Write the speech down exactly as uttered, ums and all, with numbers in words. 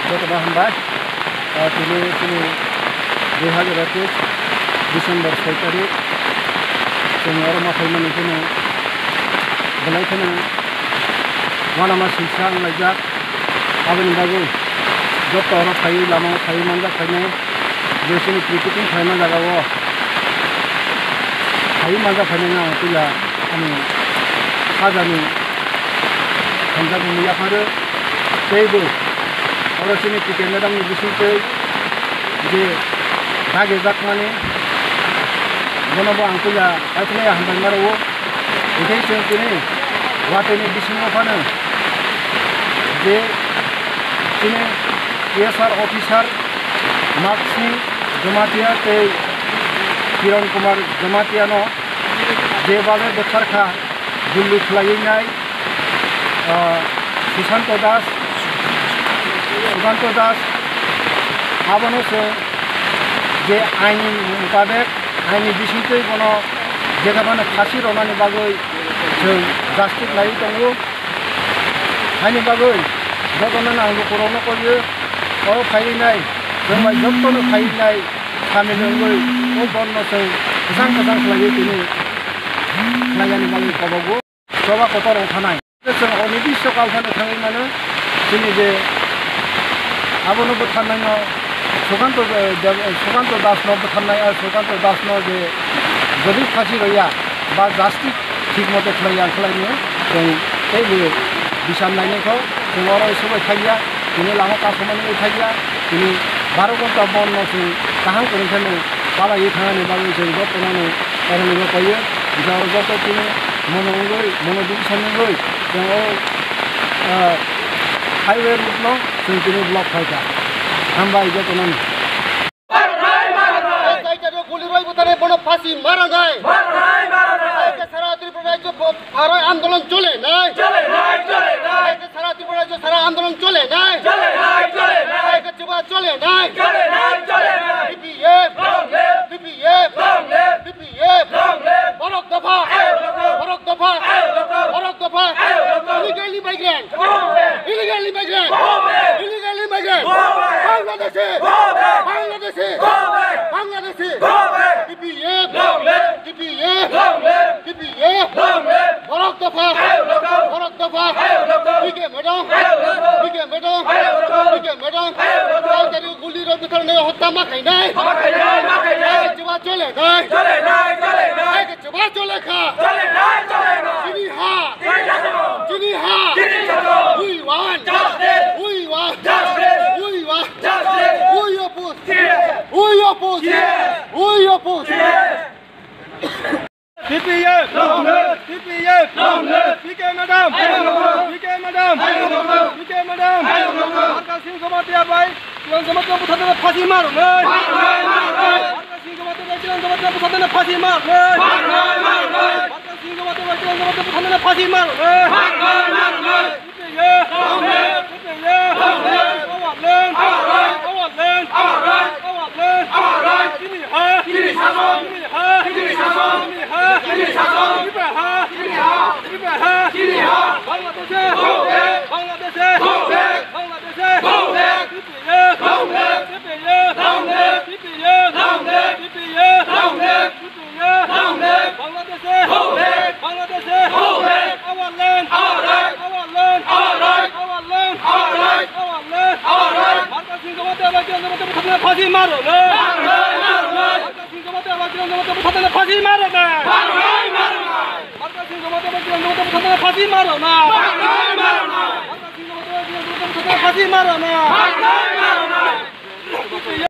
Jotono hambai. Ah, tini, tini dui hajar ekus December soi tarik. Chwng oro ma phaimani phano belai kheno uanama singsa wnglaijak. Aboni bagwi joto oro phaiwi, lamao phaiwi manjak phainai. Je chini cricketing khlaima jagao phaiwi manjak phainai, ang puila ani sajani hamjakmung yapharo. Teibo oro chini T K madam ni bisingtwi je dagijakmani, bonobo ang puila paithaknai hambai ma rwo. Hinkhe chwng tini watwi ni bisingo phano je chini T S R officer Mak Singh Jamatia tei Kiran Kumar Jamatia no je babe bwthar kha, gullu khlaiwi nai, ah, Susanto Das, Susanto Das, abono chwng je aini mubabek, aini bisingtwi bono jekha phano phasi rwnani bagwi chwng justice laiwi tongo. Haini bagwi jotono ang lukurokno koiyo, oro phaiwi nai, chwng bai jotono phaiwi nai, samil wngwi o bondno chwng kwchang kwchang khlaiwi tini khlainani bagwi kobogo. Choba kotor wng thanai. Chwng onirdisto kal phano thangwi mano. Chini je abono bwtharnaino Sukanto, eh, Dev-, eh, Sukanto Dasno bwtharnai, ah, Sukanto Dasno je jodi phasi rwya ba justice thik mote khlaiya, khlainai chwng teibo bisam nainai kho. Chwng oro subai thangya, tini lama kasumani thangya, tini baro ghonta bondno chwng kaham kwrwngkheno palaiwi thangnani bagwi chwng jotono oroni bo koiyo. Jor joto tini mono wngwi, mono division wngwi chwng o, ah, highway route no chwng tini block khaikha. Hambai jotono. এই জায়গায় গুলি রই বুতারে বড় ফাঁসি মারা যায়। এই যে সারা ত্রিপুরা রাজ্য ব-, ভারত আন্দোলন চলে নাই। এই যে সারা ত্রিপুরা রাজ্য সারা আন্দোলন চলে নাই। এই যে চুবা চলে নাই। BPF, BPF, BPF. বরক দফা, বরক দফা, বরক দফা। Illegal immigrant, illegal immigrant, illegal immigrant. Bangladeshi, Bangladeshi, Bangladeshi. BPF, BPF, BPF. বরক দফা, বরক দফা। PK madam, PK madam, PK madam. এই তারিখ গুলি রোধ করে হত্যা মা খাই নাই। মা খাই নাই, মা খাই নাই। এই যে চুবা চলে নাই। চলে নাই, চলে নাই। এই যে চুবা চলে খা। চলে নাই, চলে নাই। চিনি হা। চিনি হা। চিনি হা। We want justice. We want justice. We want justice. We oppose. We oppose. We oppose. P P F! Long live! P P F! Long live! P K madam! Long live! P K madam! Long live! P K madam! Long live! Markha Singh Jamatia bai, Kiran Jamatia butharnai phasi maro nai! Markha Singh Jamatia bai, Kiran Jamatia butharnai phasi maro nai! Markha Singh Jamatia bai, Kiran Jamatia butharnai phasi maro nai! Long live! Long live! Long live! Our land! Our right! Our land! Our right! Our right! Our right! Chini ha! Chini shason! Chini ha! Chini shason! Chini ha! Chini shason! Chini ha! Chini ha! Chini ha! Chini ha! Bangladeshe! Go back! Bangladeshe! Go back! Bangladeshe! Go back! P P F! Long live! P P F! Long live! P P F! Long live! P P F! Long live! Long live! Bangladeshe! Go back! Bangladeshe! Go back! Our land! Our right! Our land! Our right! Our land! Our right! Our land! Our right! Markha Singh Jamatia bai Kiran Jamatia butharnai phasi maro nai! Maro nai! Maro nai! Markha Singh Jamatia bai Kiran Jamatia butharnai phasi maro nai! Maro nai! Maro nai! Markha Singh Jamatia bai Kiran Jamatia butharnai phasi maro nai! Maro nai! Maro nai! Markha Singh Jamatia bai Kiran Jamatia butharnai phasi maro nai! Maro nai! Maro nai!